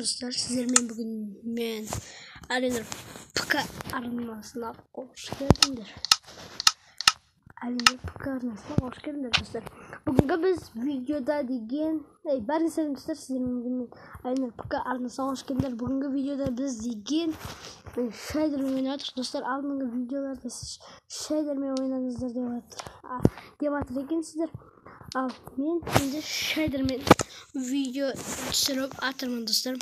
Сәлем достар, сіздермен бүгін мен Әлинұр ПК арнасына қош келдіңдер. Әлинұр ПК арнасына қош келдіңдер достар. Бүгінгі біз видеода деген, бәріңе сәлем достар, сіздермен бүгін мен Әлинұр ПК арнасына қош келдіңдер. Бүгінгі видеода біз деген шайдермен ойнап жатырмыз достар. Алдыңғы видеоларда шайдермен ойнаңыздар деп жатыр екенсіздер. Ал мен енді шайдермен видео түсіріп атырмын достар.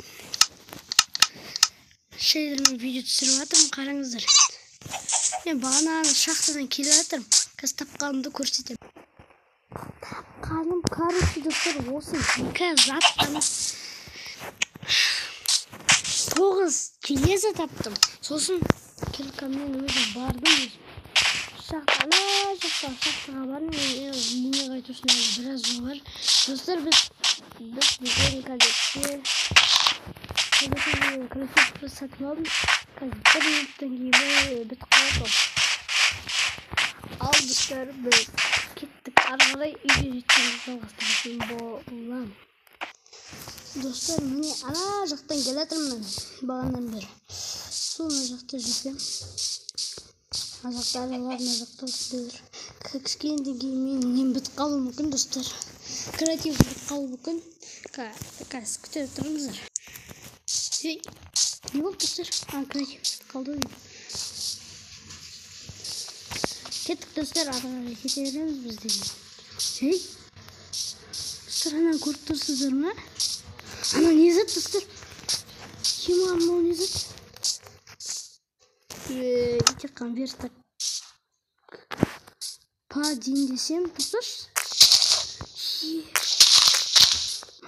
Шайдермен видео түсіріп атырмын, қараңыздар. Мен бағана шахтадан келе жатырмын. Қазір тапқанымды көрсетемін. Тапқаным, короче достар, осы екі заттан 9 железо таптым. Сосын киркамен өзім бардым. Шахта, ана жақта шахтаға бардым. Мен үйіме қайту үшін әлі біраз жол бар. Достар, біз деген кадетте кроссовка сатып алдым. Қазір бір минуттан кейін бітіп қалады ол. Ал достар, біз кеттік. Ары қарай үйге жеткенде жалғастыратын боламын. Достар, міне ана жақтан келе жатырмын бағанадан бері. Сол мына жақта жүрсем. Мына жақта әлі бар, мына жақта осындай. Кішкенеден кейін менің нем бітіп қалуы мүмкін достар. Креатив бітіп қалуы мүмкін. Қазір күте тұрыңыздар. Не болды достар? Креатив бітіп қалды. Кеттік достар, ары қарай кете береміз біз деген. Достар, ананы көріп тұрсыздар ма? Ана не зат достар? Ема, мынау не зат? Тек қана верстак па дейін десем, достаршы.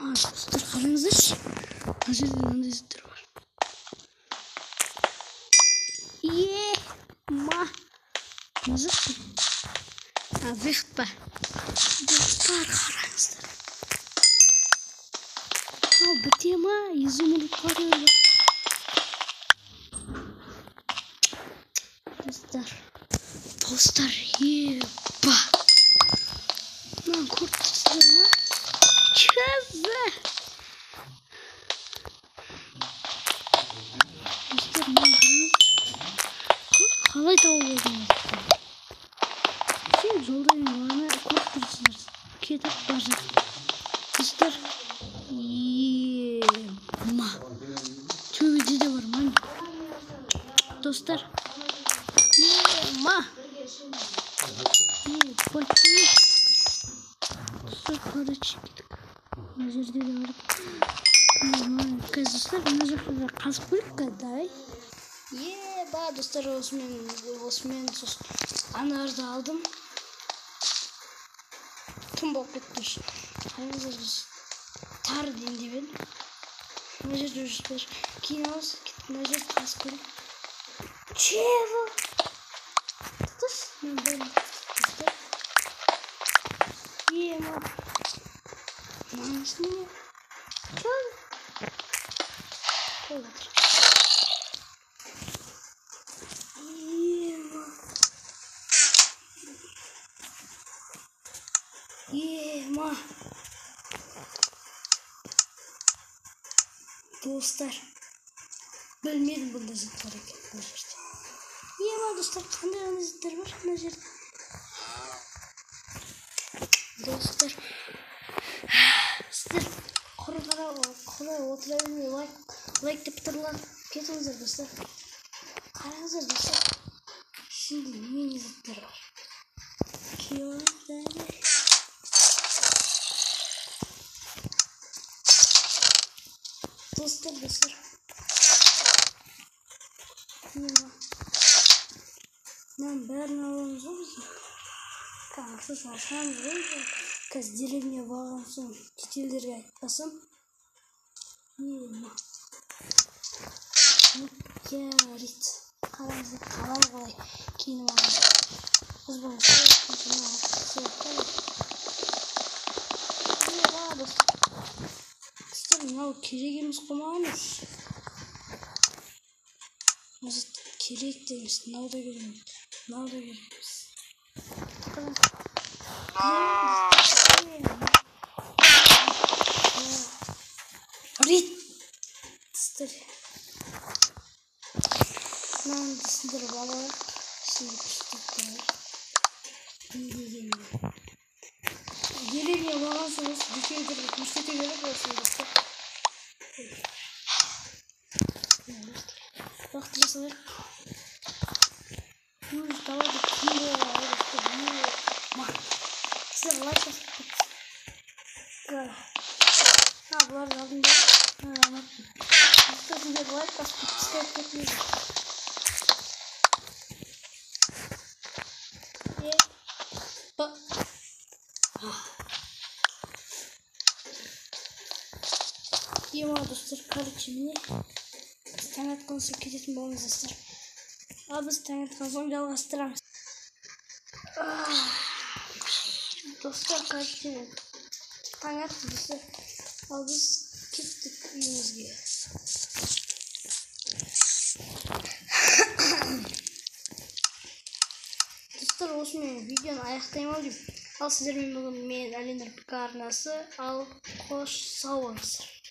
Достар, қараңыздаршы. Мына жерде мынандай заттар бар. Ема. Не зат бұл? Выход па? Достар, қараңыздар. Мынау біте ма? Изумруд қараңыздар. Достар, достар, еба. Мынаны көріп тұрсыздар ма? Чезі! Достар, мынаны қараңыздар. Қалай тауып алдым? Сен жолда мен бағана көріп тұрсыздар. Кетіп бара жатыр. Достар, ема. Төбеде де бар ма? Достар, ема. Достар, короче, кеттік. Мына жерде де бар. Қазір достар, мына жақта да қазып көрейік давай. Еба, достар, осымен сосын анарды алдым. Түн болып кетті. Қараңыздар, тар дейін деп едім. Мына жерде уже бар. Кейін аламыз, кеттік, мына жерді қазып көрейік. Чего? Мен бәрін достар. Ема. Мынанысы не? Чё? Қойып жатыр. Ема. Ема. Достар. Білмедім бұндай зат бар екен бұл жерде. Ема, достар, қандай қандай заттар бар мына жерде? Достар, сіздер құр қалай отыра бермей лайк деп тырлап кетіңіздер достар. Қараңыздар достар, ішінде не заттар бар. Достар, достар. Ема. Мынаның бәрін аламыз ғой біз. Ақшасын ашамыз ғой. Қазір деревня барған соң шетелдерге айтпасам. Ема. Ярит. Қараңыздар, қалай қалай киініп алған. Біз бұны Ема, достар. Достар, мынау керек емес қой маған. Керек те емес, мынау да керек емес. Мынау да керек емес. Рит. Достар, мынаны сындырып алайық. Ішінде күшті заттар бар. Не дегенде. Деревня болған соң осы дүкендерді көрсете керек осы достар. Лақтыра салайық. Өз далада түн болады достар. Сіздер лайк басып бұлардың алдында сіздер лайк басып подписка етіңіздер. Ема достар, короче, міне біз таң атқан соң кететін боламыз достар. Ал біз таң атқан соң жалғастырамыз. Достар, короче, таң атты достар. Ал біз кеттік үйімізге. Достар, осымен видеоны аяқтаймын ау деймін. Ал сіздермен бүгін мен, Әлинұр ПК арнасы. Ал қош, сау болыңыздар.